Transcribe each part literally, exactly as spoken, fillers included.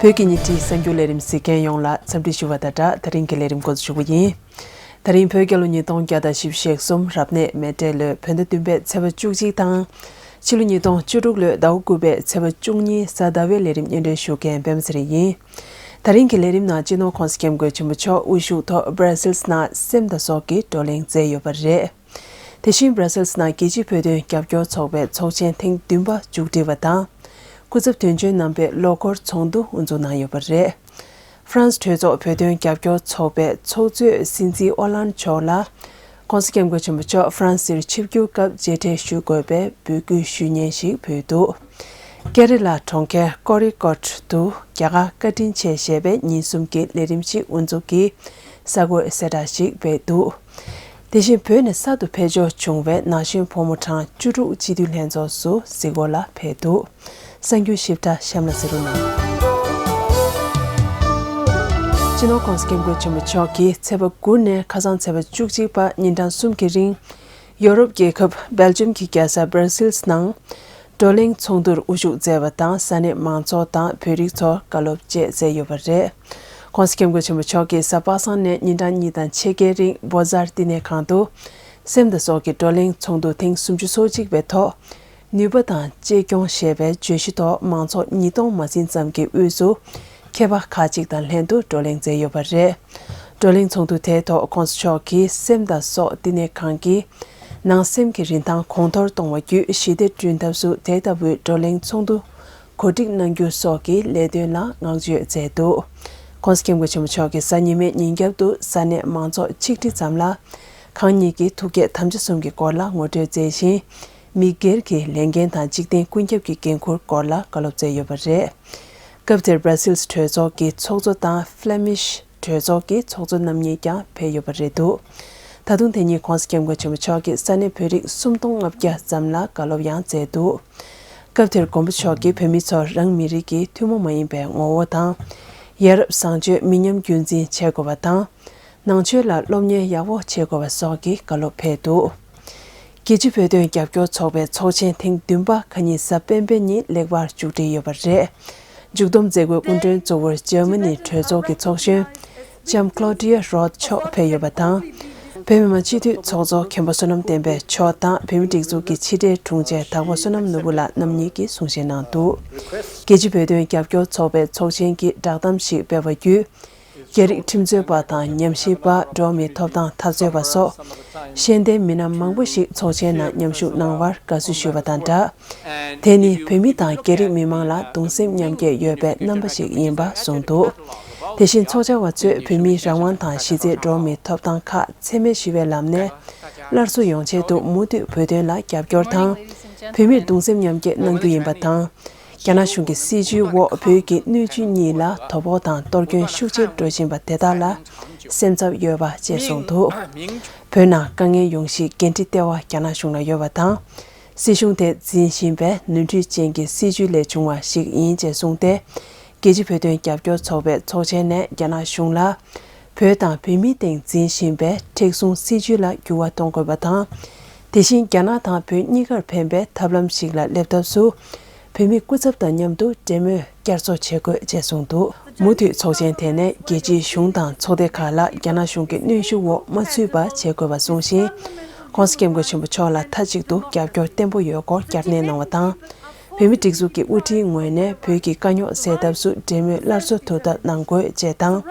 བོད་ཀྱི་ཉིན་རེའི་གསར་འགྱུར་ལས་རིམ་གཟིགས་མཁན་ཡོངས་ལ་འཚམས་འདྲི་ཞུ་བ་དང་སྦྲགས། ད་རིང་གི་ལས་རིམ་འགོ་འཛུགས་ཞུ་གི་ཡིན། ད་རིང་བོད་རྒྱལ་ལོ་ཉིས་སྟོང་བརྒྱ་དང་བཞི་བཅུ་ཞེ་གསུམ་རབ་གནས་མེ་སྤྲེལ་ལོའི་བོད་ཟླ་བདུན་པའི་ཚེས་པ་བཅུ་གཅིག་དང་། ཕྱི་ལོ་ཉིས་སྟོང་བཅུ་དྲུག་ལོའི་ཟླ་བ་དགུ་པའི་ཚེས་པ་བཅུ་གཉིས་གཟའ་ཟླ་བའི་ལས་རིམ་སྙན་སྒྲོན་ཞུ་མཁན་པད་མ་ཚེ་རིང་ཡིན། ད་རིང་གི་ལས་རིམ་ནང་སྤྱི་ནོར་༸གོང་ས་༸སྐྱབས་མགོན་ཆེན་པོ་མཆོག་དབུ་བཞུགས་ཐོག་སྦྲ་སིལ་ནང་སེམས་དང་སྲོག་གི་བགྲོ་གླེང་མཛད་ཡོད་པ་རེད། དེ་བཞིན་སྦྲ་སིལ་ནང་རྒྱལ་སྤྱིའི་བོད་དོན་རྒྱབ་སྐྱོར་ཚོགས་པའི་ཚོགས་ཆེན་ཐེངས་བདུན་པ་མཇུག་སྒྲིལ་བ་དང་། སྐུ་ཚབ་དོན་གཅོད་རྣམ་པས་ལོ་འཁོར་ཚོགས་འདུ་དབུ་འཛུགས་གནང་ཡོད་པ་རེད། ཧྥ་རན་སི་གྲོས་ཚོགས་བོད་དོན་རྒྱབ་སྐྱོར་ཚོགས་པའི་ཚོགས་གཙོས་སྲིད་འཛིན་ཨོ་ལན་མཆོག་ལ། ༸གོང་ས་༸སྐྱབས་མགོན་ཆེན་པོ་མཆོག་ཧྥ་རན་སིར་ཆིབས་བསྒྱུར་སྐབས་མཇལ་འཕྲད་ཞུ་དགོས་པའི་འབོད་སྐུལ་ཞུ་སྙན་ཞིག་ཕུལ་འདུག་ཀེ་ར་ལ་གྲོང་ཁྱེར་ཀོ་རི་ཀོད་དུ་རྒྱ་གར་བཀའ་དྲིན་ཆེ་ཞེས་པའི་ཉིན་གསུམ་གྱི་ལས་རིམ་ཞིག་དབུ་འཛུགས་ཀྱིས་གསར་འགོད་གསལ་བསྒྲགས་ཤིག་སྤེལ་འདུག་དེ་བཞིན་བོད་ནས་གསར་དུ་ཕེབས་འབྱོར་བྱུང་བའི་ན་གཞོན་ཕོ་མོ་གྲངས་བཅུ་དྲུག་སྤྱི་འཐུས་ལྷན་ཚོགས་སུ་གཟིགས་སྐོར་ལ་ཕེབས་འདུག་གསར་འགྱུར་ཞིབ་ཕྲ་གཤམ་ལ་གཟིགས་རོགས་གནང་། སྤྱི་ནོར་༸གོང་ས་༸སྐྱབས་མགོན་ཆེན་པོ་མཆོག་གིས་ཚེས་པ་དགུ་ནས་ཁ་སང་ཚེས་པ་བཅུ་གཅིག་བར་ཉིན་གྲངས་གསུམ་གྱི་རིང་། ཡོ་རོབ་རྒྱལ་ཁབ་སྦེལ་ཇམ་གྱི་རྒྱལ་ས་སྦར་སིལ་ནང་། བགྲོ་གླེང་ཚོགས་འདུར་དབུ་བཞུགས་མཛད་པ་དང་ས་གནས་མང་ཚོགས་དང་བོད་རིགས་ཚོར་བཀའ་སློབ་བཅས་མཛད་ཡོད་པ་རེད། ༸གོང་ས་༸སྐྱབས་མགོན་ཆེན་པོ་མཆོག་གིས་གཟའ་པ་སངས་ནས་ཉིན་གྲངས་གཉིས་དང་ཕྱེད་ཀའི་རིང་བོ་ཛར་བསྟི་གནས་ཁང་དུ། སེམས་དང་སྲོག་གི་བགྲོ་གླེང་ཚོགས་འདུ་ཐེངས་སུམ་ཅུ་སོ་གཅིག་པའི་ཐོག་ནུས་པ་དང་གཅེས་སྐྱོང་ཞེས་པའི་བརྗོད་གཞི་ཐོག་མང་ཚོགས་ཉིས་སྟོང་མ་ཟིན་ཙམ་གྱི་དབུས་སུ་མཁས་པ་ཁག་ཅིག་དང་ལྷན་དུ་བགྲོ་གླེང་མཛད་ཡོད་པ་རེད། བགྲོ་གླེང་ཚོགས་འདུ་དེའི་ཐོག་༸གོང་ས་མཆོག་གིས་སེམས་དང་སྲོག་བསྟི་གནས་ཁང་གི་ནང་སེམས་ཀྱི་རིན་ཐང་གོང་མཐོར་གཏོང་བ་བརྒྱུད་ཞི་བདེ་བསྐྲུན་ཐབས་སུ་དེ་ལྟ་བུའི་བགྲོ་གླེང་ཚོགས་འདུ་གོ་སྒྲིག་གནང་རྒྱུ་སོགས་ཀྱི་ལས་དོན་ལ་བསྔགས་བརྗོད་མཛད་འདུག ༸གོང་ས་༸སྐྱབས་མགོན་ཆེན་པོ་མཆོག་གིས་གཟའ་ཉི་མའི་ཉིན་རྒྱབ་ཏུ་ས་གནས་མང་ཚོགས་ཆིག་ཁྲི་ཙམ་ལ་གང་ཉིད་ཀྱི་ཐུགས་བསྐྱེད་དམ་བཅའ་གསུམ་གྱི་སྐོར་ལ་ངོ་སྤྲོད་མཛད་ཅིང་། མི་སྒེར་གྱི་ལས་འགན་དང་འཇིག་རྟེན་ཀུན་ཁྱབ་ཀྱི་འགན་ཁུར་སྐོར་ལ་བཀའ་སློབ་སྩལ་ཡོད་པ་རེད། སྐབས་དེར་སྦྲ་སིལ་གྲོས་ཚོགས་ཀྱི་ཚོགས་གཙོ་དང་ཧྥི་ལེ་མིཤ་གྲོས་ཚོགས་ཀྱི་ཚོགས་གཙོ་རྣམ་གཉིས་ཀྱང་ཕེབས་ཡོད་པ་རེད་འདུག་ད་དུང་དེ་ཉིན་༸གོང་ས་༸སྐྱབས་མགོན་ཆེན་པོ་མཆོག་གིས་ས་གནས་བོད་རིགས་སུམ་སྟོང་ལྔ་བརྒྱ་ཙམ་ལ་བཀའ་སློབ་ཡང་སྩལ་འདུག་སྐབས་དེར་མགོན་པོ་མཆོག་གིས་བོད་མི་ཚོར་རང་མི་རིགས་ཀྱི་ཐུན་མོང་མ་ཡིན་པའི་ངོ་བོ་དང་། ཡ་རབས་བཟང་སྤྱོད་མི་ཉམས་རྒྱུན་འཛིན་བྱེད་དགོས་པ་དང་། ནང་ཆོས་ལ་སློབ་གཉེར་ཡག་པོ་བྱེད་དགོས་པ་སོགས་ཀྱི་བཀའ་སློབ་ཕེབས་འདུག་རྒྱལ་སྤྱིའི་བོད་དོན་རྒྱབ་སྐྱོར་ཚོགས་པའི་ཚོགས་ཆེན་ཐེངས་བདུན་པ་ཁ་ཉིན་གཟའ་སྤེན་པའི་ཉིན་ལེགས་པར་མཇུག་སྒྲིལ་ཡོད་པ་རེད། མཇུག་བསྡོམས་མཛད་སྒོའི་སྐུ་མགྲོན་གཙོ་བོར་འཇར་མ་ནིའི་གྲོས་ཚོགས་ཀྱི་ཚོགས་གཞོན་ལྕམ་ཀློ་ཌི་ཡ་རོད་མཆོག་ཕེབས་ཡོད་པ་དང་། བོད་མི་མང་སྤྱི་འཐུས་ཚོགས་གཙོ་མཁན་པོ་བསོད་ནམས་བསྟན་འཕེལ་མཆོག་དང་བོད་མིའི་སྒྲིག་འཛུགས་ཀྱི་ཕྱི་དྲིལ་དྲུང་ཆེ་དྭགས་པོ་བསོད་ནམས་ནོར་བུ་ལགས་རྣམ་གཉིས་ཀྱིས་གསུང་བཤད་གནང་འདུག་རྒྱལ་སྤྱིའི་བོད་དོན་རྒྱབ་སྐྱོར་ཚོགས་པའི་ཚོགས་ཆེན་གྱི་བསྒྲགས་གཏམ་ཞིག་སྤེལ་བ་བརྒྱུད། རྒྱ་རིགས་ཁྲིམས་རྩོད་པ་དང་ཉམས་ཞིབ་པ། འགྲོ་བ་མིའི་ཐོབ་ཐང་འཐབ་རྩོད་པ་སོགས་ཤེས་ལྡན་མི་སྣ་མང་པོ་ཞིག་ཚོགས་ཆེན་ནང་མཉམ་ཞུགས་གནང་བར་དགའ་བསུ་ཞུས་པ་དང་སྦྲགས། དེ་ནི་བོད་མི་དང་རྒྱ་རིགས་མི་མང་ལ་གདུང་སེམས་མཉམ་སྐྱེད་ཡོད་པའི་རྣམ་པ་ཞིག་ཡིན་པ་གསུངས་འདུག་དེ་བཞིན་ཚོགས་བཅར་བ་ཚོས་བོད་མིའི་རང་དབང་དང་གཞི་རྩའི་འགྲོ་བ་མིའི་ཐོབ་ཐང་ཁག་འཚེ་མེད་ཞི་བའི་ལམ་ནས་སླར་གསོ་ཡོང་ཆེད་དུ་མུ་མཐུད་བོད་དོན་ལ་རྒྱབ་སྐྱོར་དང་། བོད་མིར་གདུང་སེམས་མཉམ་སྐྱེད་གནང་རྒྱུ་ཡིན་པ་དང་། རྒྱ་ནག་གཞུང་གི་སྲིད་བྱུས་འོག་བོད་ཀྱི་སྣོད་བཅུད་གཉིས་ལ་དོ་ཕོག་དང་གཏོར་སྐྱོན་ཤུགས་ཆེར་འགྲོ་བཞིན་པ་དེ་དག་ལ་སེམས་འཚབ་ཡོད་པ་བཅས་གསུངས་འདུག་བོད་ནང་དཀའ་ངལ་ཡོང་གཞིའི་འགན་འཁྲི་ལྟེ་བ་རྒྱ་ནག་གཞུང་ལ་ཡོད་པ་དང་། སྲིད་གཞུང་དེ་འཛིན་བཞིན་པའི་ནོར་འཁྲུལ་ཅན་གྱི་སྲིད་བྱུས་ལས་བྱུང་བ་ཞིག་ཡིན་ཅེས་གསུངས་ཏེ། རྒྱལ་སྤྱིའི་བོད་དོན་རྒྱབ་སྐྱོར་ཚོགས་པའི་ཚོགས་ཆེན་ནས་རྒྱ་ནག་གཞུང་ལ། བོད་དང་བོད་མིའི་སྟེང་འཛིན་བཞིན་པའི་མཁྲེགས་བཟུང་སྲིད་བྱུས་ལ་འགྱུར་བ་གཏོང་དགོས་པ་དང་། དེ་བཞིན་རྒྱ་ནག་དང་བོད་གཉིས་ཀར་ཕན་པའི་ཐབས་ལམ་ཞིག་ལ་སླེབས་ཐབས་སུ། བོད་མིའི་སྐུ་ཚབ་དང་མཉམ་དུ་འབྲེལ་མོལ་བསྐྱར་གསོ་བྱེད་དགོས་ཅེས་གསུངས་འདུག་མུ་མཐུད་ཚོགས་ཆེན་དེ་ནས་རྒྱལ་སྤྱིའི་གཞུང་དང་ཚོགས་སྡེ་ཁག་ལ་རྒྱ་ནག་གཞུང་གི་གནོན་ཤུགས་འོག་མ་ཚུད་པ་བྱེད་དགོས་པ་གསུངས་ཤིང་། ༸གོང་ས་༸སྐྱབས་མགོན་ཆེན་པོ་མཆོག་ལ་མཐའ་གཅིག་ཏུ་རྒྱབ་སྐྱོར་བརྟན་པོ་ཡོད་སྐོར་བསྐྱར་ནན་གནང་བ་དང་། བོད་མིའི་སྒྲིག་འཛུགས་ཀྱི་དབུ་ཁྲིད་ངོས་ནས་བོད་ཀྱི་དཀའ་རྙོག་སེལ་ཐབས་སུ་འབྲེལ་མོལ་སླར་གསོ་ཐུབ་ཐབས་གནང་དགོས་ཅེས་དང་།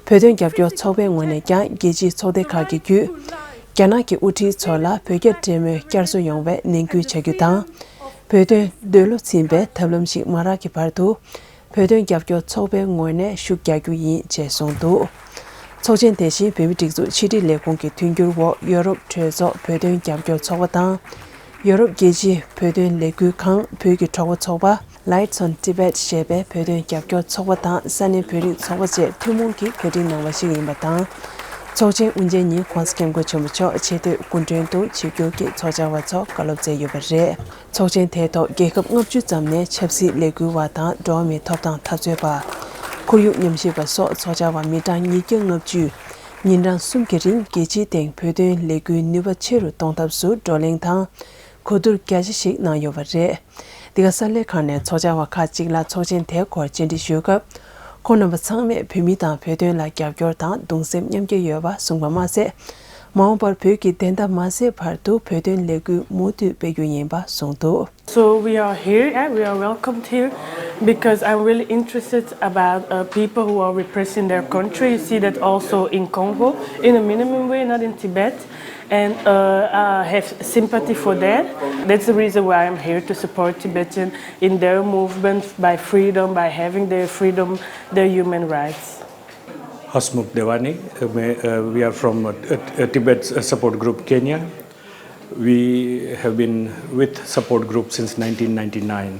བོད་དོན་རྒྱབ་སྐྱོར་ཚོགས་པའི་ངོས་ནས་ཀྱང་རྒྱལ་སྤྱིའི་ཚོགས་སྡེ་ཁག་གི་བརྒྱུད། རྒྱ་ནག་གི་དབུ་ཁྲིད་ཚོ་ལ་བོད་རྒྱ་འབྲེལ་མོལ་བསྐྱར་གསོ་ཡོང་བའི་ནན་སྐུལ་བྱ་རྒྱུ་དང་། བོད་དོན་འདོད་བློ་ཚིམ་པའི་ཐབས་ལམ་ཞིག་མ་རག་གི་བར་དུ། བོད་དོན་རྒྱབ་སྐྱོར་ཚོགས་པའི་ངོས་ནས་ཤུགས་རྒྱག་རྒྱུ་ཡིན་ཅེས་གསུངས་འདུག་ཚོགས་ཆེན་དེ་བཞིན་བོད་མིའི་སྒྲིག་འཛུགས་ཕྱི་དྲིལ་ལས་ཁུངས་ཀྱི་མཐུན་འགྱུར་འོག་ཡོ་རོབ་གྲོས་ཚོགས་བོད་དོན་རྒྱབ་སྐྱོར་ཚོགས་པ་དང་། ཡོ་རོབ་རྒྱལ་སྤྱིའི་བོད་དོན་ལས་འགུལ་ཁང་བོད་ཀྱི་གྲོགས་པོ་ཚོགས་པ། Lights on Tibet ཞེས་པའི་བོད་དོན་རྒྱབ་སྐྱོར་ཚོགས་པ་དང་ས་གནས་བོད་རིགས་ཚོགས་པ་བཅས་ཐུན་མོང་གིས་གོ་སྒྲིག་གནང་བ་ཞིག་ཡིན་པ་དང་། ཚོགས་ཆེན་དབུ་འབྱེད་ཉིན་༸གོང་ས་༸སྐྱབས་མགོན་ཆེན་པོ་མཆོག་ཆེས་མཐོའི་སྐུ་མགྲོན་དུ་ཆིབས་བསྒྱུར་གྱིས་ཚོགས་བཅར་བ་ཚོར་བཀའ་སློབ་སྩལ་ཡོད་པ་རེད། ཚོགས་ཆེན་དེའི་ཐོག་རྒྱལ་ཁབ་ལྔ་བཅུ་ཙམ་ནས་ཆབ་སྲིད་ལས་འགུལ་བ་དང་འགྲོ་བ་མིའི་ཐོབ་ཐང་འཐབ་རྩོད་པ། ཁོར་ཡུག་ཉམས་ཞིབ་པ་སོགས་ཚོགས་བཅར་བ་མི་གྲངས་ཉིས་བརྒྱ་ལྔ་བཅུས་ཉིན་གྲངས་གསུམ་གྱི་རིང་རྒྱལ་སྤྱིའི་སྟེང་བོད་དོན་ལས་འགུལ་ནུས་པ་ཆེ་རུ་གཏོང་ཐབས་སུ་བགྲོ་གླེང་དང་། གོ་བསྡུར་རྒྱ་ཆེ་ཞིག་གནང་ཡོད་པ་རེད། འདི་ག་གསར་ལས་ཁང་ནས་ཚོགས་བཅར་བ་ཁག་ཅིག་ལ་ཚོགས་ཆེན་དེའི་སྐོར་བཅར་འདྲི་ཞུས་སྐབས། ཁོང་རྣམ་པ་ཚང་མས་བོད་མི་དང་བོད་དོན་ལ་རྒྱབ་སྐྱོར་དང་གདུང་སེམས་མཉམ་སྐྱེད་ཡོད་པ་གསུངས་པ་མ་ཟད། མ་འོངས་པར་བོད་ཀྱི་བདེན་མཐའ་མ་ཟད་བར་དུ་བོད་དོན་ལས་འགུལ་མུ་མཐུད་སྤེལ་རྒྱུ་ཡིན་པ་གསུངས་འདུག། So we are here, eh, we are welcomed here because I'm really interested about uh, people who are repressing their country. You see that also in Congo, in a minimum way, not in Tibet. And uh, I have sympathy for that. That's the reason why I'm here to support Tibetan in their movement by freedom, by having their freedom, their human rights. Hasmukh Devani, uh, may- uh, we are from uh, uh, Tibet Support Group Kenya. We have been with Support Group since nineteen ninety-nine.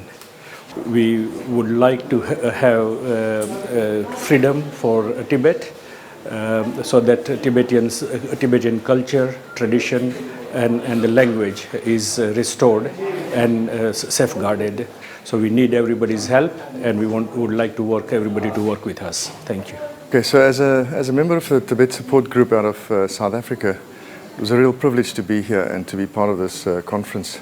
We would like to ha- have uh, uh, freedom for Tibet um, so that Tibetans, uh, Tibetan culture, tradition, and, and the language is uh, restored and uh, s- safeguarded. So we need everybody's help, and we want, would like to work everybody to work with us. Thank you. Okay, so as a, as a member of the Tibet Support Group out of uh, South Africa, it was a real privilege to be here and to be part of this uh, conference.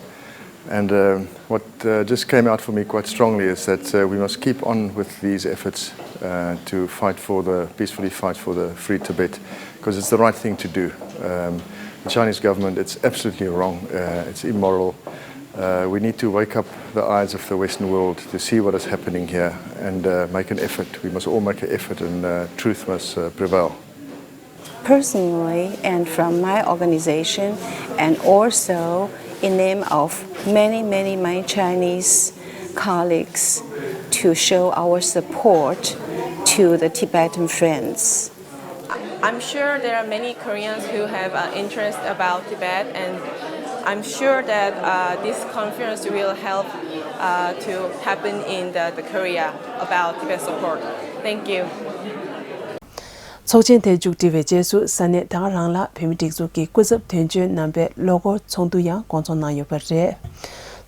And uh, what uh, just came out for me quite strongly is that uh, we must keep on with these efforts uh, to fight for the peacefully fight for the free Tibet, because it's the right thing to do. Um, the Chinese government, it's absolutely wrong. Uh, it's immoral. Uh, we need to wake up the eyes of the Western world to see what is happening here and uh, make an effort. We must all make an effort, and uh, truth must uh, prevail. Personally and from my organization, and also in name of many, many my Chinese colleagues, to show our support to the Tibetan friends. I'm sure there are many Koreans who have an interest about Tibet, and I'm sure that uh, this conference will help uh, to happen in the, the Korea about Tibet support. Thank you. ཚོགས་ཆེན་དེ་མཇུག་སྒྲིལ་བའི་རྗེས་སུ་ས་གནས་ད་ག་རང་ལ་བོད་མི་སྒྲིག་འཛུགས་ཀྱི་སྐུ་ཚབ་དོན་གཅོད་རྣམ་པའི་ལོ་འཁོར་ཚོགས་འདུ་ཡང་སྐོང་ཚོགས་གནང་ཡོད་པ་རེད།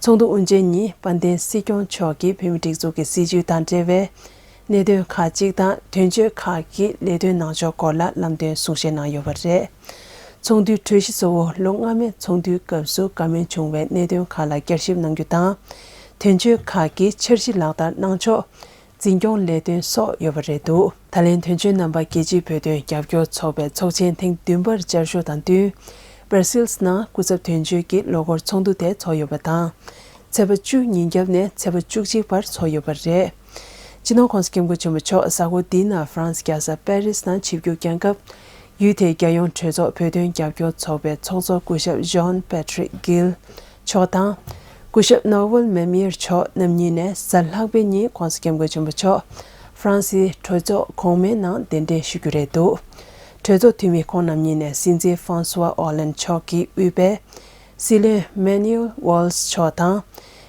ཚོགས་འདུ་དབུ་འབྱེད་ཉིན་དཔལ་ལྡན་སྲིད་སྐྱོང་མཆོག་གིས་བོད་མི་སྒྲིག་འཛུགས་ཀྱི་སྲིད་བྱུས་དང་འབྲེལ་བའི་གནད་དོན་ཁག་ཅིག་དང་དོན་གཅོད་ཁག་གི་ལས་དོན་གནང་ཕྱོགས་སྐོར་ལ་ལམ་སྟོན་གསུང་བཤད་གནང་ཡོད་པ་རེད། ཚོགས་འདུའི་གྲོས་གཞི་གཙོ་བོ་ལོ་སྔ་མའི་ཚོགས་འདུའི་སྐབས་སུ་བཀའ་མོལ་བྱུང་བའི་གནད་དོན་ཁག་ལ་བསྐྱར་ཞིབ་གནང་རྒྱུ་དང་། དོན་གཅོད་ཁག་གི་འཆར་གཞི་ལག་བསྟར་གནང་ཕྱོགས། འཛིན་སྐྱོང་ལས་དོན་སོགས་ཡོད་པ་རེད་འདུག། ད་ལན་དོན་གཅོད་རྣམ་པ་རྒྱལ་སྤྱིའི་བོད་དོན་རྒྱབ་སྐྱོར་ཚོགས་པའི་ཚོགས་ཆེན་ཐེངས་བདུན་པར་བཅར་ཞུ་དང་བསྟུན། སྦར་སིལ་ནང་སྐུ་ཚབ་དོན་གཅོད་ཀྱི་ལོ་འཁོར་ཚོགས་འདུ་དེ་ཚོགས་ཡོད་པ་དང་། ཚེས་པ་བཅུ་ཉིན་རྒྱབ་ནས་ཚེས་པ་བཅུ་གཅིག་བར་ཚོགས་ཡོད་པ་རེད། སྤྱི་ནོར་༧གོང་ས་༧སྐྱབས་མགོན་ཆེན་པོ་མཆོག་གཟའ་འཁོར་འདིའི་ནང་ཧྥ་རན་སི་རྒྱལ་ས་པེ་རིས་ནང་ཆིབས་བསྒྱུར་བསྐྱངས་སྐབས། ཡུལ་དེའི་རྒྱལ་ཡོངས་གྲོས་ཚོགས་བོད་དོན་རྒྱབ་སྐྱོར་ཚོགས་པའི་ཚོགས་གཙོ་སྐུ་ཞབས་ཇོན་པེ་ཏྲིག་གྷིལ་མཆོག་དང་། སྐུ་ཞབས་ནོ་ཝེལ་མེ་མིར་མཆོག་རྣམ་གཉིས་ནས་གཟའ་ལྷག་པའི་ཉིན་༧གོང་ས་༧སྐྱབས་མགོན་ཆེན་པོ་མཆོག་ཧྥ་རན་སིའི་གྲོས་ཚོགས་གོང་མའི་ནང་གདན་འདྲེན་ཞུ་རྒྱུ་རེད་འདུག། གྲོས་ཚོགས་འཐུས་མི་ཁོང་རྣམ་གཉིས་ནས་སྲིད་འཛིན་ཧྥང་སུ་ཝ་ཨོ་ལན་མཆོག་གིས་དབུས་པའི་སྲིད་བློན་མེ་ནུ་ཨེལ་ཝཱལ་མཆོག་དང་།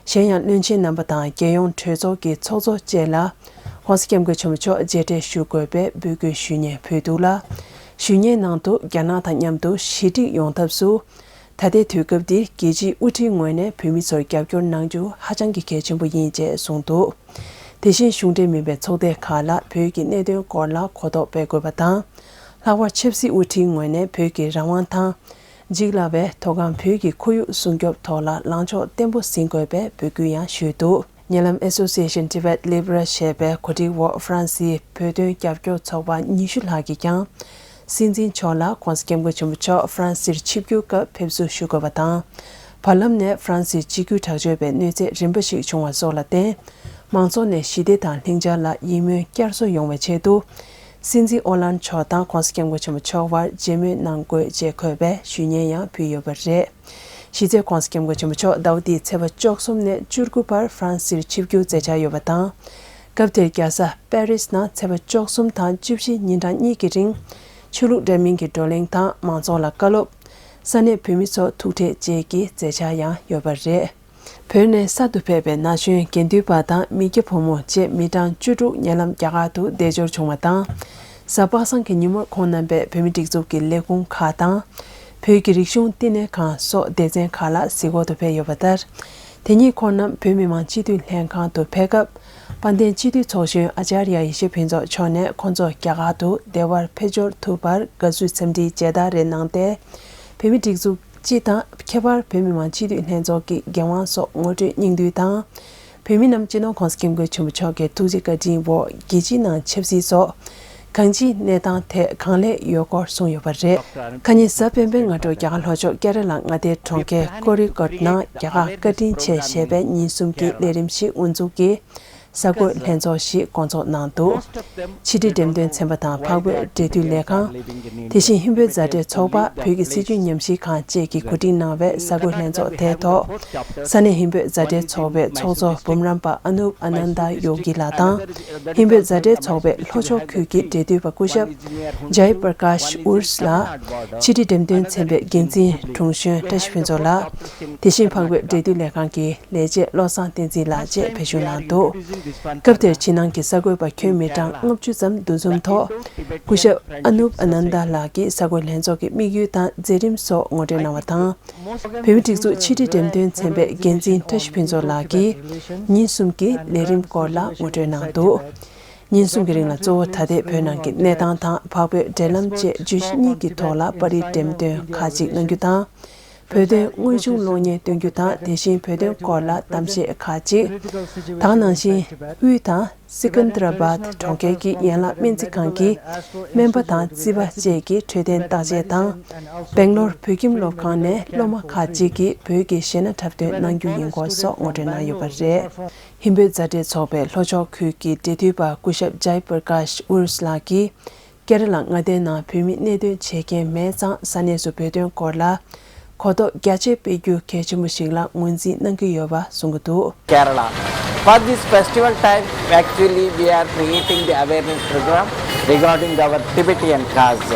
གཞན་ཡང་བློན་ཆེན་རྣམ་པ་དང་རྒྱལ་ཡོངས་གྲོས་ཚོགས་ཀྱི་ཚོགས་གཙོ་བཅས་ལ་༧གོང་ས་༧སྐྱབས་མགོན་ཆེན་པོ་མཆོག་མཇལ་འཕྲད་ཞུ་དགོས་པའི་འབོད་སྐུལ་ཞུ་སྙན་ཕུལ་འདུག་ལ། ཞུ་སྙན་ནང་དུ་རྒྱ་ནག་དང་མཉམ་དུ་ཞི་འགྲིག་ཡོང་ཐབས་སུ། ད་ལྟའི་དུས་སྐབས་འདིར་རྒྱལ་སྤྱིའི་དབུ་ཁྲིད་ངོས་ནས་བོད་མི་ཚོར་རྒྱབ་སྐྱོར་གནང་རྒྱུ་ཧ་ཅང་གི་གལ་ཆེན་པོ་ཡིན་ཅེས་གསུངས་འདུག། དེ་བཞིན་གཞུང་འབྲེལ་མིན་པའི་ཚོགས་སྡེ་ཁག་ལ་བོད་ཀྱི་གནད་དོན་སྐོར་ལ་གོ་རྟོགས་སྤེལ་དགོས་པ་དང་། ལྷག་པར་ཆབ་སྲིད་དབུ་ཁྲིད་ངོས་ནས་བོད་ཀྱི་རང་དབང་དང་། འཇིག་སླ་བའི་མཐོ་སྒང་བོད་ཀྱི་ཁོར་ཡུག་སྲུང་སྐྱོབ་ཐོག་ལ་ལངས་ཕྱོགས་བརྟན་པོ་ཟིན་དགོས་པའི་འབོད་སྐུལ་ཡང་ཞུས་འདུག། ཉེ་ལམ་Association Tibet Libra ཞེས་པའི་གོ་སྒྲིག་འོག་ཧྥ་རན་སིའི་བོད་དོན་རྒྱབ་སྐྱོར་ཚོགས་པ་ཉི་ཤུ་ལྷག་གིས་ཀྱང་། སྲིད་འཛིན་མཆོག་ལ་༧གོང་ས་༧སྐྱབས་མགོན་ཆེན་པོ་མཆོག་ཧྥ་རན་སིར་ཆིབས་བསྒྱུར་སྐབས་ཕེབས་བསུ་ཞུ་དགོས་པ་དང་། བར་ལམ་ནས་ཧྥ་རན་སིའི་གཅིག་གྱུར་དྲག་སྤྱོད་པའི་གནོད་འཚེ་རིམ་པ་ཞིག་བྱུང་བ་སོགས་ལ་བརྟེན། མང་ཚོགས་ནས་ཞི་བདེ་དང་ལྷིང་འཇགས་ལ་ཡིད་སྨོན་བསྐྱར་གསོ་ཡོང་བའི་ཆེད་དུ། སྲིད་འཛིན་ཨོ་ལན་མཆོག་དང་༧གོང་ས་༧སྐྱབས་མགོན་ཆེན་པོ་མཆོག་དབར་མཇལ་མོལ་གནང་དགོས་ཅེས་འཁོད་པའི་ཞུ་སྙན་ཡང་ཕུལ་ཡོད་པ་རེད། གཞི་རྩའི་༧གོང་ས་༧སྐྱབས་མགོན་ཆེན་པོ་མཆོག་ཟླ་བ་འདིའི་ཚེས་པ་བཅུ་གསུམ་ནས་བཅུ་དགུ་བར་ཧྥ་རན་སིར་ཆིབས་བསྒྱུར་མཛད་འཆར་ཡོད་པ་དང་། སྐབས་དེར་རྒྱལ་ས་པེ་རིས་ནང་ཚེས་པ་བཅུ་གསུམ་དང་བཅུ་བཞི་ཉིན་གྲངས་གཉིས་ཀྱི་རིང་། ཆོས་ལུགས་འདྲ་མིན་གྱི་བགྲོ་གླེང་དང་མང་ཚོགས་ལ་བཀའ་སློབ། ས་གནས་བོད་མི་ཚོ་ཐུག་འཕྲད་བཅས་ཀྱི་མཛད་འཆར་ཡང་ཡོད་པ་རེད། བོད་ནས་གསར་དུ་ཕེབས་པའི་ན་གཞོན་དགེ་འདུན་པ་དང་མི་སྐྱ་ཕོ་མོ་བཅས་མི་གྲངས་བཅུ་དྲུག་ཉེ་ལམ་རྒྱ་གར་དུ་འདས་འབྱོར་བྱུང་བ་དང་། གཟའ་པ་སངས་ཀྱི་ཉིན་མོར་ཁོང་རྣམ་པས་བོད་མི་སྒྲིག་འཛུགས་ཀྱི་ལས་ཁུངས་ཁག་དང་། བོད་ཀྱི་རིག་གཞུང་བསྟི་གནས་ཁང་སོགས་སྡེ་ཚན་ཁག་ལ་གཟིགས་སྐོར་དུ་ཕེབས་ཡོད་པ་ལྟར། དེ་ཉིན་ཁོང་རྣམས་བོད་མི་མང་སྤྱི་འཐུས་ལྷན་ཁང་དུ་ཕེབས་སྐབས། དཔལ་ལྡན་སྤྱི་འཐུས་ཚོགས་གཞོན་ཨ་ཅཱརྱ་ཡེ་ཤེས་ཕུན་ཚོགས་མཆོག་ནས་ཁོང་ཚོ་རྒྱ་གར་དུ་བདེ་བར་ཕེབས་འབྱོར་ཐུབ་པར་དགའ་བསུའི་འཚམས་འདྲིའི་མཇལ་དར་རེ་གནང་སྟེ། བོད་མི་སྒྲིག་འཛུགས་སྤྱི་དང་ཁྱད་པར་བོད་མི་མང་སྤྱི་འཐུས་ལྷན་ཚོགས་ཀྱི་འགན་དབང་སོགས་ངོ་སྤྲོད་སྙིང་བསྡུས་དང་། བོད་མི་རྣམས་སྤྱི་ནོར་༸གོང་ས་༸སྐྱབས་མགོན་ཆེན་པོ་མཆོག་གི་ཐུགས་རྗེ་བཀའ་དྲིན་འོག་རྒྱལ་སྤྱིའི་ནང་ཆབ་སྲིད་སོགས་གང་ཅིའི་གནས་སྟངས་ཐད་གང་ལེགས་ཡོད་སྐོར་གསུངས་ཡོད་པ་རེད། ཁ་ཉིན་གཟའ་སྤེན་པའི་སྔ་དྲོ་རྒྱ་གར་ལྷོ་ཕྱོགས་ཀེ་ར་ལ་མངའ་སྡེའི་གྲོང་ཁྱེར་ཀོ་རི་ཀོད་ནང་རྒྱ་གར་བཀའ་དྲིན་ཆེ་ཞེས་པའི་ཉིན་གསུམ་གྱི་ལས་རིམ་ཞིག་དབུ་འཛུགས་ཀྱིས་གསར་འགོད་ལྷན་ཚོགས་ཤིག་བསྐོང་ཚོགས་གནང་འདུག་ཕྱི་དྲིལ་འགྲེམས་སྟོན་ཚན་པ་དང་འཕགས་བོད་འབྲེལ་མཐུད་ལས་ཁང་། དེ་བཞིན་ཧིན་བོད་མཛའ་འབྲེལ་ཚོགས་པ། བོད་ཀྱི་སྲིད་བྱུས་ཉམས་ཞིབ་ཁང་བཅས་ཀྱིས་གོ་སྒྲིག་གནང་བའི་གསར་འགོད་ལྷན་ཚོགས་དེའི་ཐོག་ས་གནས་ཧིན་བོད་མཛའ་འབྲེལ་ཚོགས་པའི་ཚོགས་གཙོ་འབུམ་རམས་པ་ཨ་ནུབ་ཨ་ནན་ད་ཡོ་གི་ལགས་དང་། ཧིན་བོད་མཛའ་འབྲེལ་ཚོགས་པའི་ལྷོ་ཕྱོགས་ཁུལ་གྱི་འབྲེལ་མཐུད་པ་སྐུ་ཞབས་ཇའི་པྲ་ཀཱཤ་ཨུར་སི་ལགས། ཕྱི་དྲིལ་འགྲེམས་སྟོན་ཚན་པའི་འགན་འཛིན་དྲུང་གཞོན་བཀྲ་ཤིས་ཕུན་ཚོགས་ལགས། དེ་བཞིན་འཕགས་བོད་འབྲེལ་མཐུད་ལས་ཁང་གི་ལས་བྱེད་བློ་བཟང་བསྟན་འཛིན་ལགས་བཅས་བར་ཞུགས་གནང་འདུག་སྐབས་དེར་ཕྱི་ནང་གི་གསར་འགོད་པ་ཁྱོན་མི་གྲངས་ལྔ་བཅུ་ཙམ་འདུ་འཛོམས་ཐོག་སྐུ་ཞབས་ཨ་ནུབ་ཨ་ནན་ད་ལགས་ཀྱིས་གསར་འགོད་ལྷན་ཚོགས་ཀྱི་དམིགས་ཡུལ་དང་མཛད་རིམ་སོགས་ངོ་སྤྲོད་གནང་བ་དང་། བོད་མིའི་སྒྲིག་འཛུགས་ཕྱི་དྲིལ་འགྲེམས་སྟོན་ཚན་པའི་འགན་འཛིན་བཀྲ་ཤིས་ཕུན་ཚོགས་ལགས་ཀྱིས་ཉིན་གསུམ་གྱི་ལས་རིམ་སྐོར་ལ་ངོ་སྤྲོད་གནང་འདུག་ཉིན་གསུམ་གྱི་རིང་ལ་གཙོ་བོ་ད་ལྟའི་བོད་ནང་གི་གནས་སྟངས་དང་འཕགས་བོད་འབྲེལ་ལམ་བཅས་བརྗོད་གཞི་གཉིས་ཀྱི་ཐོག་ལ་པར་རིས་འགྲེམས་སྟོན་ཁག་ཅིག་གནང་རྒྱུ་དང་། བོད་དོན་དངོས་བྱུང་གློག་བརྙན་སྟོན་རྒྱུ་དང་། དེ་བཞིན་བོད་དོན་སྐོར་ལ་གཏམ་བཤད་ཁག་ཅིག་ད་ག་ནང་བཞིན་དབུས་དང་སི་ཀན་དྲ་བཱད་གྲོང་ཁྱེར་གྱི་ཡན་ལག་སྨན་རྩིས་ཁང་གི་སྨན་པ་དང་རྩིས་པ་བཅས་ཀྱི་འཕྲོད་བསྟེན་བརྟག་དཔྱད་དང་། སྦེང་ལོར་བོད་ཁྱིམ་སློབ་ཁང་ནས་སློབ་མ་ཁག་ཅིག་གིས་བོད་ཀྱི་གཞས་སྣ་འཁྲབ་སྟོན་གནང་རྒྱུ་ཡིན་སྐོར་སོགས་ངོ་སྤྲོད་གནང་ཡོད་པ་རེད། ཧིན་བོད་མཛའ་འབྲེལ་ཚོགས་པའི་ལྷོ་ཕྱོགས་ཁུལ་གྱི་འབྲེལ་མཐུད་པ་སྐུ་ཞབས་ཇའི་པྲ་ཀཱཤ་ཨུར་སི་ལགས་ཀྱིས། ཀེ་ར་ལ་མངའ་སྡེའི་ནང་བོད་མི་གནས་སྡོད་བྱེད་མཁན་མེད་ཙང་ས་གནས་སུ་བོད་དོན་སྐོར་ལ་གོ་རྟོགས་རྒྱ་ཆེ་སྤེལ་རྒྱུ་གལ་ཆེན་པོ་ཞིག་ལ་ངོས་འཛིན་གནང་གི་ཡོད་པ་གསུངས་ཀྱི་འདུག Kerala. For this festival time, actually, we are creating the awareness program regarding our Tibetan cause.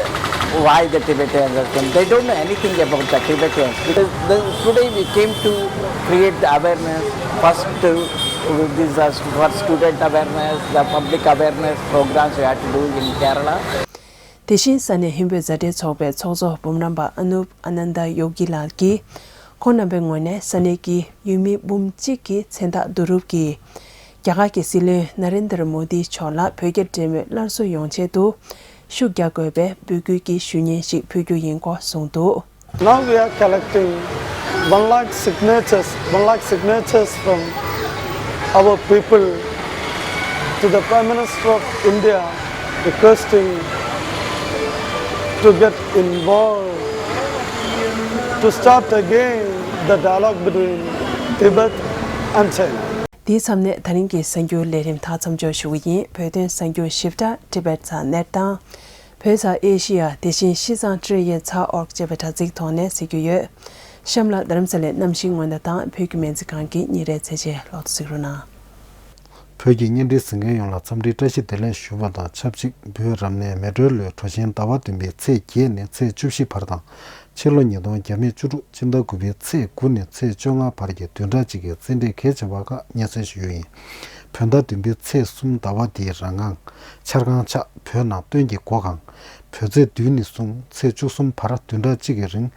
Why the Tibetans are coming? They don't know anything about the Tibetans. Because the, today we came to create the awareness first to this, uh, for student awareness, the public awareness programs we have to do in Kerala. དེ་བཞིན་ས་གནས་ཧིན་བོད་མཛའ་འབྲེལ་ཚོགས་པའི་ཚོགས་གཙོ་འབུམ་རམས་པ་ཨ་ནུབ་ཨ་ནན་ད་ཡོ་གི་ལགས་ཀྱིས། ཁོང་རྣམ་པའི་ངོས་ནས་ས་གནས་ཀྱི་ཡུལ་མི་འབུམ་གཅིག་གི་མཚན་རྟགས་བསྡུ་རུབ་ཀྱིས། རྒྱ་གར་གྱི་སྲིད་བློན་ན་རེན་དར་མོ་དི་མཆོག་ལ་བོད་རྒྱ་འབྲེལ་མོལ་སླར་གསོ་ཡོང་ཆེད་དུ་ཤུགས་རྒྱག་དགོས་པའི་འབོད་སྐུལ་གྱི་ཞུ་སྙན་ཞིག་ཕུལ་རྒྱུ་ཡིན་སྐོར་གསུངས་འདུག Now we are collecting one lakh signatures, one lakh signatures from our people to the Prime Minister of India requesting to get involved to start again the dialogue between Tibet and China. དེའི་མཚམས་ནས་ད་རིང་གི་གསར་འགྱུར་ལས་རིམ་དག་མཚམས་འཇོག་ཞུ་གི་ཡིན། བོད་དོན་གསར་འགྱུར་ཞིབ་ཕྲ་Tibets on Net དང་། བོད་ས་ཨེ་ཤི་ཡ། དེ་བཞིན་ཤིས་ཙང་ཀྲི་ཡེ་ཚ་ཨོར་ཅེས་པའི་དྲ་ཚིགས་ཐོག་ནས་གཟིགས་རྒྱུ་ཡོད། གཤམ་ལ་རྡ་རམ་ས་ལའི་གནམ་གཤིས་སྔོན་བརྡ་དང་བོད་ཀྱི་སྨན་རྩིས་ཁང་གི་ཉིན་རེའི་ཚེས་ཆེན་ལོག་ཏུ་གཟིགས་རོགས་གནང་། བོད་ཀྱི་བརྙན་འཕྲིན་གཟིགས་མཁན་ཡོངས་ལ་འཚམས་འདྲིའི་བཀྲ་ཤིས་བདེ་ལེགས་ཞུ་བ་དང་ཆབས་ཅིག་བོད་རབ་གནས་མེ་སྤྲེལ་ལོའི་གྲོ་ཆེན་ཟླ་བ་བདུན་པའི་ཚེས་བརྒྱད་ནས་ཚེས་བཅུ་བཞི་བར་དང་། ཕྱི་ལོ་ཉིས་སྟོང་བརྒྱ་མེད་བཅུ་དྲུག་སྤྱི་ཟླ་དགུ་པའི་ཚེས་དགུ་ནས་ཚེས་བཅོ་ལྔ་བར་གྱི་བདུན་ཕྲག་གཅིག་གི་རྩེད་འགྲན་གལ་ཆེ་བ་ཁག་སྙན་སེང་ཞུ་རྒྱུ་ཡིན། བོད་ཟླ་བདུན་པའི་ཚེས་གསུམ་ཟླ་བ་འདིའི་རང་སྒང་འཆར་སྒང་ཆགས། བོད་ནང་སྟོན་གྱི་སྒོ་གང་། བོད་ཚེས་བདུན་ནས་བཟུང་ཚེས་བཅུ་གསུམ་བར་བདུན་ཕྲག་གཅིག་གི་རིང་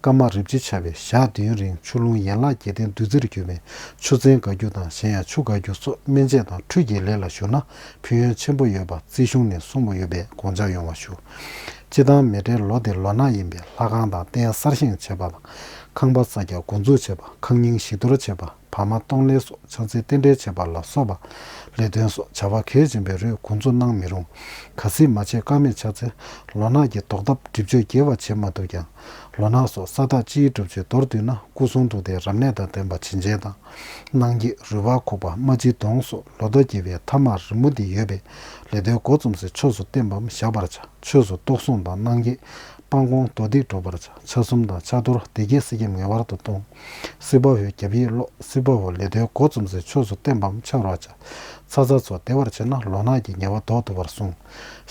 སྐར་མ་རིབ་ཅིང་ཆ་བའི་ཞག་བདུན་རིང་ཆུ་ཀླུང་ཡན་ལག་བརྒྱད་ལྡན་བདུད་རྩིར་གྱུར་པའི་ཆུ་ཚན་དགའ་རྒྱུ་དང་གཞན་ཡང་ཆུ་དགའ་རྒྱུ་སོགས་སྨན་དཔྱད་དང་འཕྲུལ་གྱི་ལས་ལ་ཞུགས་ན་ཕན་ཡོན་ཆེན་པོ་ཡོད་པ་རྩིས་གཞུང་ནས་གསུངས་པ་ཡོད་པས་དགོངས་འཇགས་ཡོང་བ་ཞུ། སྤྱིར་བཏང་མེ་སྤྲེལ་ལོ་དེ་ལོ་ནག་ཡིན་པས་ལྷ་ཁང་དང་རྟེན་གསར་བཞེངས་བྱེད་པ་དང་། ཁང་པ་གསར་རྒྱག་འགོ་འཛུགས་བྱེད་པ། ཁང་རྙིང་ཞིག་གཏོར་བྱེད་པ། བར་མ་གཏོང་ལེན་སོགས་ཕྱག་འཚལ་རྟེན་འབྲེལ་བྱེད་པ་ལ་སོགས་པ། ལས་དོན་སོགས་བྱ་བ་གལ་ཆེན་པོའི་རིགས་འགོ་འཛུགས་གནང་མི་རུང་། གལ་སྲིད་མ་བྱས་ཀ་མེད་ཆགས་ཚེ་ལོ་ནག་གི་ཟློག་ཐབས་སྒྲིབ་གཅོད་རྒྱས་པ་བྱེད་མ་ཐུབ་ཀྱང་། ལོ་ནག་སོགས་ས་བདག་སྤྱིའི་སྒྲུབ་མཆོད་མདོར་བསྡུས་ན་སྐུ་གསུང་ཐུགས་ཏེ་རབ་གནས་དང་ལྡན་པ་བྱིན་ཅན་དང་། གནང་འགྱེད་རུས་པ་ཁུག་པ་རྨ་འབྱི་གདོང་སོགས་ལོ་ཐོ་རྒྱས་པའི་ཐ་མག་རི་མོ་འདི་ཡོད་པས་ལས་དོན་འགོ་རྩོམ་སའི་ཕྱོགས་སུ་བརྟན་པའམ་བཞག་པར་བྱ། ཕྱོགས་སུ་གཏོགས་སྲུང་དང་གནང་འགྱེད། སྤང་སྐོང་དོ་སྡིག་སྒྲུབ་པར་བྱ། ཆ་གསུམ་དང་ཕྱག་རྡོར་སྡེ་བརྒྱད་གསེར་སྐྱེམས་ངེས་པར་དུ་གཏོང་། སྲིད་པ་བོ་རྒྱབ་ཡིག་ཀློག། སྲིད་པ་བོ་ལས་དོན་འགོ་རྩོམ་སའི་ཕྱོགས་སུ་བརྟན་པའམ་ཆགས་རོགས་བྱ། ཚ་ཚ་ཚོ་བདེ་བར་བྱེད་ན་ལོ་ནག་གི་ཉེས་པ་ཟློག་ཐུབ་པར་གསུངས།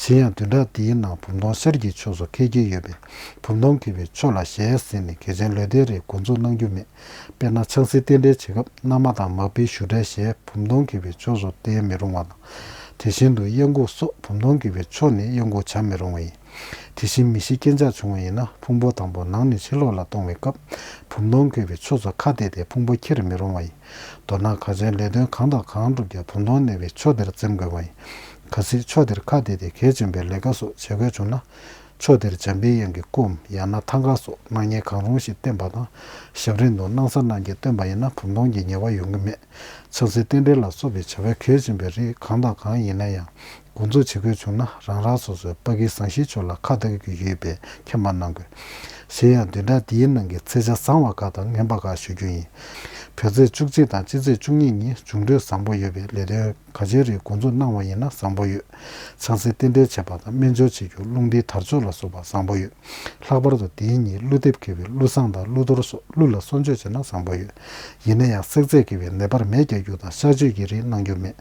གཞན་ཡང་བདུན་ཕྲག་འདིའི་ནང་བུམ་སྟོང་ཤར་གྱི་ཕྱོགས་སུ་འཁེལ་གྱི་ཡོད་པས་བུམ་སྟོང་འཁེལ་བའི་ཕྱོགས་ལ་ཞལ་གཟིགས་ནས་གལ་ཆེན་ལོས་ཏན་རེ་འགོ་འཛུགས་གནང་རྒྱུ་མེད། དཔེར་ན་ཆང་སའི་རྟེན་འབྲེལ་བྱེད་སྐབས་མནའ་མ་དང་མག་པའི་བཞུགས་གྲལ་ཞལ་བུམ་སྟོང་འཁེལ་བའི་ཕྱོགས་སུ་བསྟན་མི་རུང་བ་དང་། དེ་བཞིན་དུ་གཡང་འགུགས་སོགས་བུམ་སྟོང་འཁེལ་བའི་ཕྱོགས་ནས་གཡང་འགུགས་བྱ་མི་རུང་བ་ཡིན། དེ་བཞིན་མི་ཤི་རྐྱེན་ཆག་བྱུང་བ་ཡིན་ན་ཕུང་པོ་དང་པོ་ནང་ནས་ཕྱི་ལོགས་ལ་གཏོང་བའི་སྐབས་བུམ་སྟོང་འཁེལ་བའི་ཕྱོགས་སུ་ཁ་གཏད་དེ་ཕུང་པོ་ཁྱེར་མི་རུང་བ་ཡིན། མདོར་ན་ཁ་ཆེན་ལས་དོན་གང་དང་གང་བསྒྲུབ་ཀྱང་བུམ་སྟོང་གནས་པའི་ཕྱོགས་དེར་འཛེམ་དགོས་པ་ཡིན། གལ་སྲིད་ཕྱོགས་དེར་ཁ་གཏད་དེ་གལ་ཆེན་པོའི་ལས་ཀ་སོགས་བྱེད་དགོས་བྱུང་ན། ཕྱོགས་དེར་འཇམ་པའི་དབྱངས་ཀྱིས་སྐོམ་ཡང་ན་ཐང་ག་སོགས་སྣང་བརྙན་གང་རུང་ཞིག་བསྟན་པ་དང་། ཞབས་རིམ་དུ་སྣང་ས་རྣམས་ཀྱིས་བསྟན་པ་ཡིན་ན་བུམ་སྟོང་གི་ཉེས་པ་ཡོང་གི་མེད། ཆང་སའི་རྟེན་འབྲེལ་ལ་སོགས་པའི་བྱ་བས་གོས་སྦྱིན་པའི་རིགས་གང་དང་གང་ཡིན་ན་ཡང་། འགོ་འཛུགས་བྱེད་དགོས་བྱུང་ན་རང་རང་སོ་སོའི་པ་ཀི་བཟང་ཤིང་ཕྱོགས་ལ་ཁ་གཏད་དགོས་ཀྱི་ཡོད་པས་མཁྱེན་པ་གནང་དགོས། གཞན་ཡང་བདུན་ཕྲག་འདིའི་ནང་གི་ཚེས་ཆ་བཟང་བ་ཁག་དང་ངན་པ་ཁག་ཞུ་རྒྱུ་ཡིན། བོད་ཚེས་བཅུ་གཅིག་དང་སྤྱི་ཚེས་བཅུ་གཉིས་ཉིན་འབྱུང་འཕྲོད་བཟང་པོ་ཡོད་པས་ལས་དོན་ག་ཅིའི་རིགས་འགོ་འཛུགས་གནང་བ་ཡིན་ན་བཟང་པོ་ཡོད། ཆང་སའི་རྟེན་འབྲེལ་བྱེད་པ་དང་སྨན་སྦྱོར་བྱེད་རྒྱུ། རླུང་རྟའི་དར་ལྕོག་ལ་སོགས་པ་བཟང་པོ་ཡོད། ལྷག་པར་དུ་དེའི་ཉིན་ཀླུ་འདེབས་འཁེལ་བའི་ཀླུ་བསང་དང་ཀླུ་གཏོར་སོགས་ཀླུ་ལ་གསོལ་མཆོད་བྱས་ན་བཟང་པོ་ཡོད། ཡིན་ན་ཡང་བསྲེག་རྫས་འཁེལ་བའི་ནད་པར་མེ་རྒྱག་རྒྱུ་དང་གཤག་བཅོས་ཀྱི་རིགས་གནང་རྒྱུ་མེད།